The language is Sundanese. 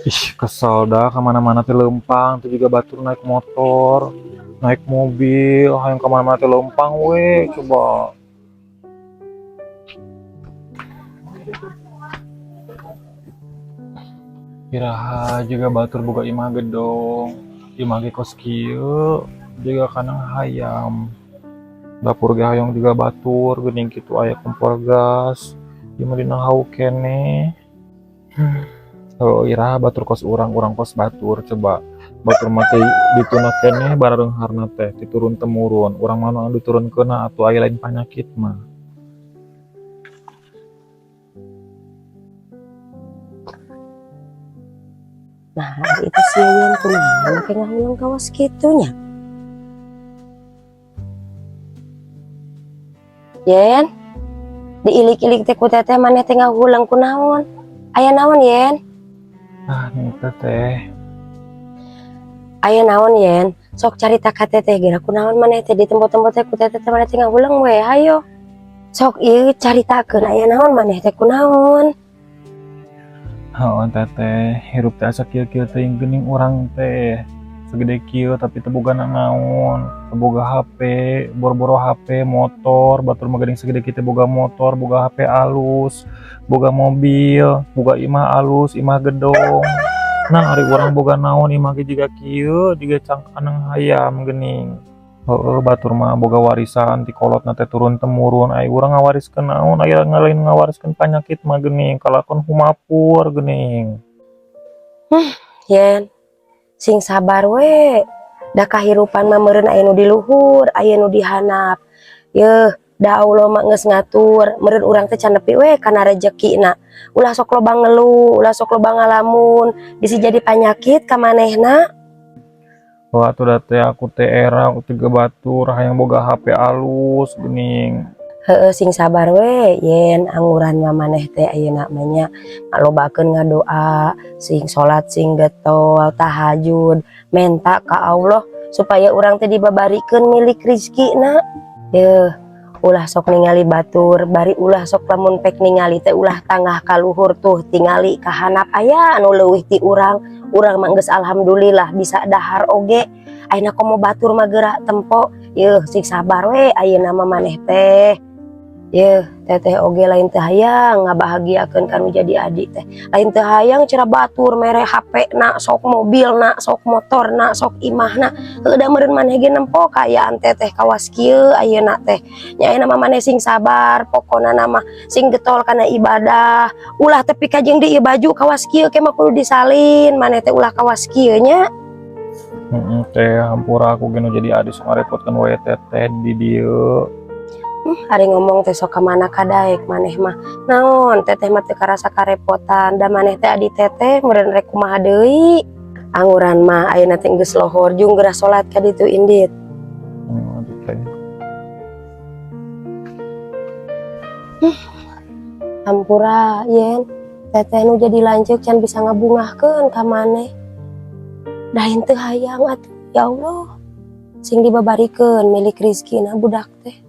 Ih, kesel dah kemana-mana teh leumpang, tuh juga batur naik motor, naik mobil, hayang kemana-mana teh leumpang we, coba. Iraha juga batur boga imah gedong, imah ge kos kieu, juga kandang hayam. Dapur ge hayang juga batur, geuning kitu aya kompor gas, imah dina hawu keneh. Oh, iraha batur kos urang, urang kos batur, coba. Batur mah teh dituna keneh barareungharna teh, titurun temurun. Urang mah nu diturunkeunna atuh aya lain panyakit mah. Nah, itu si Yen kunaon make ngahuleng kawas kitu nya? Yen, diilik-ilik teh ku teteh maneh teh ngahuleng kunaon? Aya naon, Yen? Ah, henteu, Teh. Aya naon, Yen? Sok carita ka teteh geura kunaon maneh teh ditempo-tempo teh ku teteh teh maneh teh ngahuleng we, hayo. Sok ieu caritakeun aya naon maneh teh kunaon? Heeh, Teteh, hirup teh asa kieu-kieu teuing geuning urang teh. Segede kieu tapi teu boga nanaon, teu boga HP, boro-boro HP, motor, batur mah geuning segede kieu teh boga motor, boga HP alus, boga mobil, boga imah alus, imah gedong. Nah, ari urang boga naon imah ge jiga kieu, jiga cangkanang hayam geuning. Heeh, batur mah boga warisan ti kolotna teh turun temurun, ai urang ngawariskeun naon, aya lain ngawariskeun panyakit mah geuning, kalakon humapur geuning. Yen, sing sabar we. Da kahirupan mah meureun aya nu di luhur, aya nu di handap. Yeuh, da Allah mah geus ngatur, meureun urang teh can nepi we kana rejekina. Ulah sok loba ngeluh, ulah sok loba ngalamun, bisi jadi panyakit ka manehna. Wah, atuh da teh aku teh era aku teh batur hayang boga HP alus geuning. Heeh, sing sabar we, Yen, anguran mah maneh teh ayeuna mah nya ngalobakeun ngadoa, sing salat sing getol, tahajud, menta ka Allah supaya urang teh dibabarikeun milik rizkina. Yeuh, ulah sok ningali batur, bari ulah sok lamun pek ningali teh ulah tangah ka luhur tuh tingali ka handap aya anu leuwih ti urang. Urang mah geus alhamdulillah bisa dahar oge. Ayeuna komo batur mah geura tempo. Yeuh, sing sabar we ayeuna mah maneh teh. Yeuh, teteh oge lain teu hayang ngabahagiakeun kanu jadi adik teh. Lain teu hayang cara batur mere HP na, sok mobil na, sok motor na, sok imahna. Heueuh da meureun maneh ge nempo kaayaan teteh kawas kieu ayeuna teh. Nya ayeuna mah maneh sing sabar, pokona mah sing getol kana ibadah. Ulah tepi ka jeung di ieu baju kawas kieu ke mah kudu disalin, maneh teh ulah kawas kieu nya. Heeh, teh hampura aku ge nu jadi adik sok ngarepotkeun wae teteh di dieu. Ari ngomong teh sok ka mana kadaek maneh mah. Naon teteh mah teu karasa karepotan, da maneh teh adi teteh meureun rek kumaha deui. Anguran mah ayeuna teh geus lohor jung geura salat ka ditu indit. Aduh teh. Hampura Yen, teteh nu jadi lanceuk can bisa ngabungahkeun ka maneh. Da henteu hayang atuh, ya Allah. Sing dibabarikeun milik rizkina budak teh.